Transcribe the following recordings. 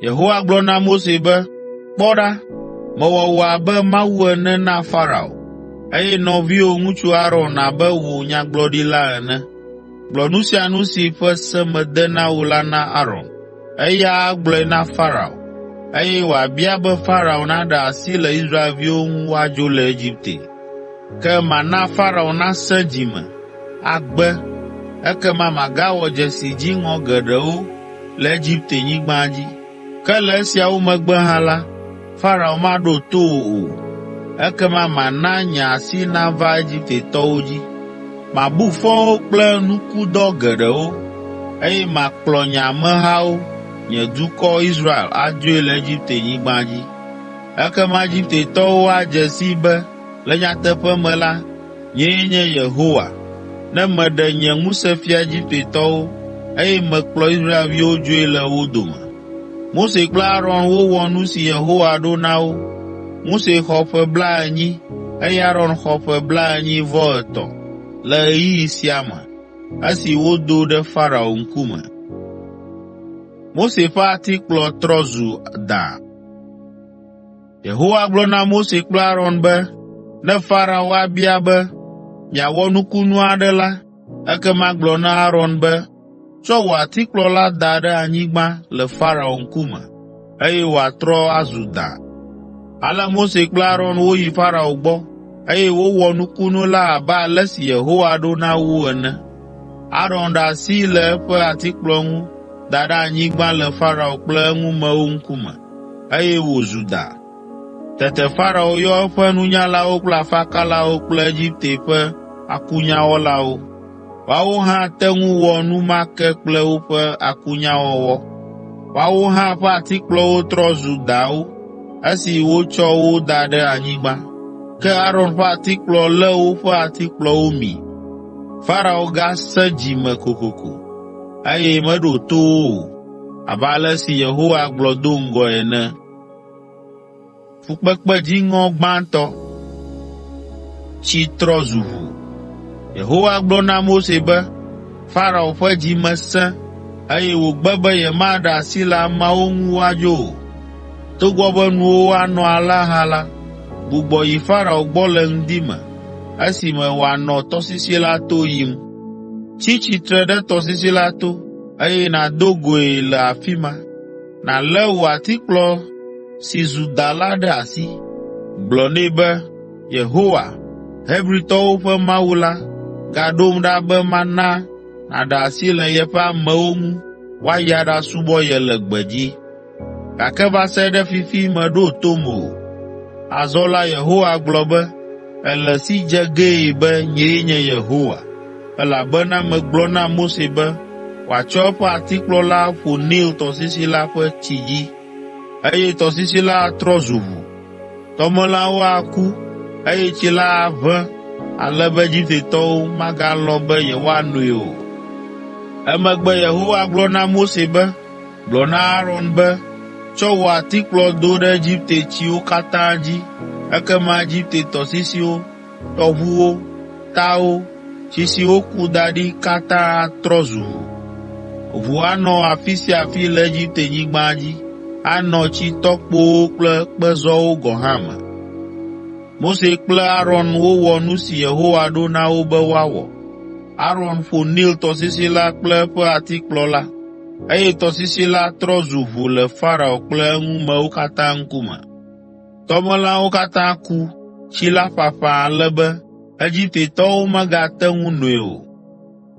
Yehowa gblɔ na Mose be, “Kpɔ ɖa, mewɔ wò abe Mawu ene na Farao, eye nɔviwò ŋutsu Aron abe wò nyagblɔɖila ene. Gblɔ nu sia nu si ƒe se mede na wò la na Aron. Eya agblɔe na Farao, eye wòabia be Farao naɖe asi le Israelviwo ŋu woadzo le Egipte. Ke mana Farao nasẽ dzi me, agbe, ekema magawɔ dzesi dziŋɔ geɖewo le Egiptenyigba dzi. Ke le esiawo megbe hã la, Farao maɖo to wò o. Ekema mana nye asi nava Egiptetɔwo dzi. Mabu fɔ wo kple nukudɔ geɖewo, eye makplɔ nye amehawo, nye dukɔ, Israel, adzoe le Egiptenyigba dzi. Ekema Egiptetɔwo adze sii be le nyateƒe me la, nyee nye Yehowa, ne meɖe nye ŋusẽ fia Egiptetɔwo, eye mekplɔ Israelviwo dzoe le wo dome.” Mose kple Aron wowɔ nu si Yehowa ɖo na wo. Mose xɔ ƒe blaenyi, eye Aron xɔ ƒe blaenyi-vɔ-etɔ̃ le ɣeyiɣi sia me, esi wodo ɖe Farao ŋkume. Yehowa gblɔ na Mose kple Aron be, “Ne Farao abia be, miawɔ nukunu aɖe la, ekema gblɔ na Aron be, ‘Tsɔ wò atikplɔ la da ɖe anyigba le Farao ŋkume, eye wòatrɔ azu da.’ ” Ale Mose kple Aron woyi Farao gbɔ, eye wowɔ nukunu la abe ale si Yehowa ɖo na wo ene. Aron ɖe asi le eƒe atikplɔ ŋu da ɖe anyigba le Farao kple eŋumewo ŋkume, eye wòzu da. Tete Farao yɔ eƒe nunyalawo kple afakalawo kple Egipte ƒe akunyawɔlawo. Woawo hã te ŋu wɔ nu ma ke kple woƒe akunyawɔwɔ. Woawo hã ƒe atikplɔwo trɔ zu dawo esi wotsɔ wo da ɖe anyigba. Ke Aron ƒe atikplɔ lé woƒe atikplɔwo mi. Farao gasẽ dzi me kokoko, eye meɖo to wo o, abe ale si Yehowa gblɔ do ŋgɔe ene. Yehowa gblɔ na Mose be, “Farao ƒe dzi me sẽ, eye wògbe be yemaɖe asi le ameawo ŋu woadzo o. Togbɔ be nuwò anɔ alea hã la, gbugbɔ yi Farao gbɔ le ŋdi me, esime wòanɔ tɔsisi la to yim. Tsi tsitre ɖe tɔsisi la to, eye nàdo goe le afi ma. Nàlé wò atikplɔ si zu da la ɖe asi. Gblɔ nɛ be, ‘Yehowa, Hebritɔwo ƒe Mawu la, gaɖom ɖa be mana nàɖe asi le yeƒe amewo ŋu woayi aɖasubɔ ye le gbedzi.’ Gake va se ɖe fifi mèɖo tom o. Azɔ la Yehowa gblɔ be, ‘Èle si dze gee be nyee nye Yehowa, elabena megblɔ na Mose be wòatsɔ eƒe atikplɔ la aƒo Nil tɔsisi la ƒe tsi dzi, eye tɔsisi la atrɔ zu ʋu. Tɔmelãwo aku, eye tsi la aʋẽ ale be Egiptetɔwo magalɔ̃ be yewoanoe o.’ ” Emegbe Yehowa gblɔ na Mose be, “Gblɔ na Aron be, ‘Tsɔ wò atikplɔ do ɖe Egipte tsiwo katã dzi ekema Egipte tɔsisiwo, tɔʋuwo, tawo, tsi si woku da ɖi katã atrɔ zu ʋu. Ʋu anɔ afi sia afi le Egiptenyigba dzi, anɔ tsitɔkpowo kple kpezɔwo gɔ̃ hã me.’ ” Mose kple Aron wowɔ nu si Yehowa ɖo na wo be woawɔ. Aron ƒo Nil tɔsisi la kple eƒe atikplɔ la, eye tɔsisi la trɔ zu ʋu le Farao kple eŋumewo katã ŋkume. Tɔmelãwo katã ku, tsi la ƒaƒã ale be Egiptetɔwo megate ŋu noe o.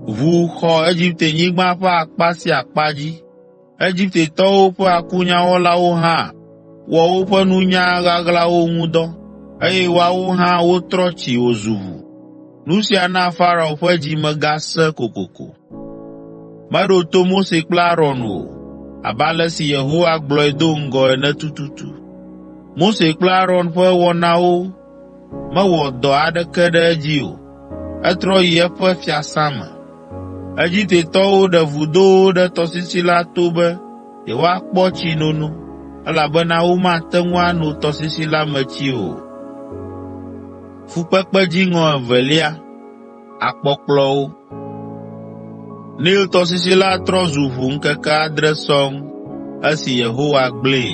Ʋu xɔ Egiptenyigba ƒe akpa sia akpa dzi. Egiptetɔwo ƒe akunyawɔlawo hã wɔ woƒe nunya ɣaɣlawo ŋu dɔ, eye woawo hã wotrɔ tsi wòzu ʋu. Nu sia na Farao ƒe dzi me gasẽ kokoko. Meɖo to Mose kple Aron o, abe ale si Yehowa gblɔe do ŋgɔ ene tututu. Mose kple Aron ƒe wɔnawo mewɔ dɔ aɖeke ɖe edzi o. Etrɔ yi eƒe fiasã me. Egiptetɔwo ɖe vudowo ɖe tɔsisi la to be yewoakpɔ tsi nono, elabena womate ŋu ano tɔsisi la me tsi o. Nil tɔsisi la trɔ zu ʋu ŋkeke adre sɔŋ esi Yehowa gblẽe.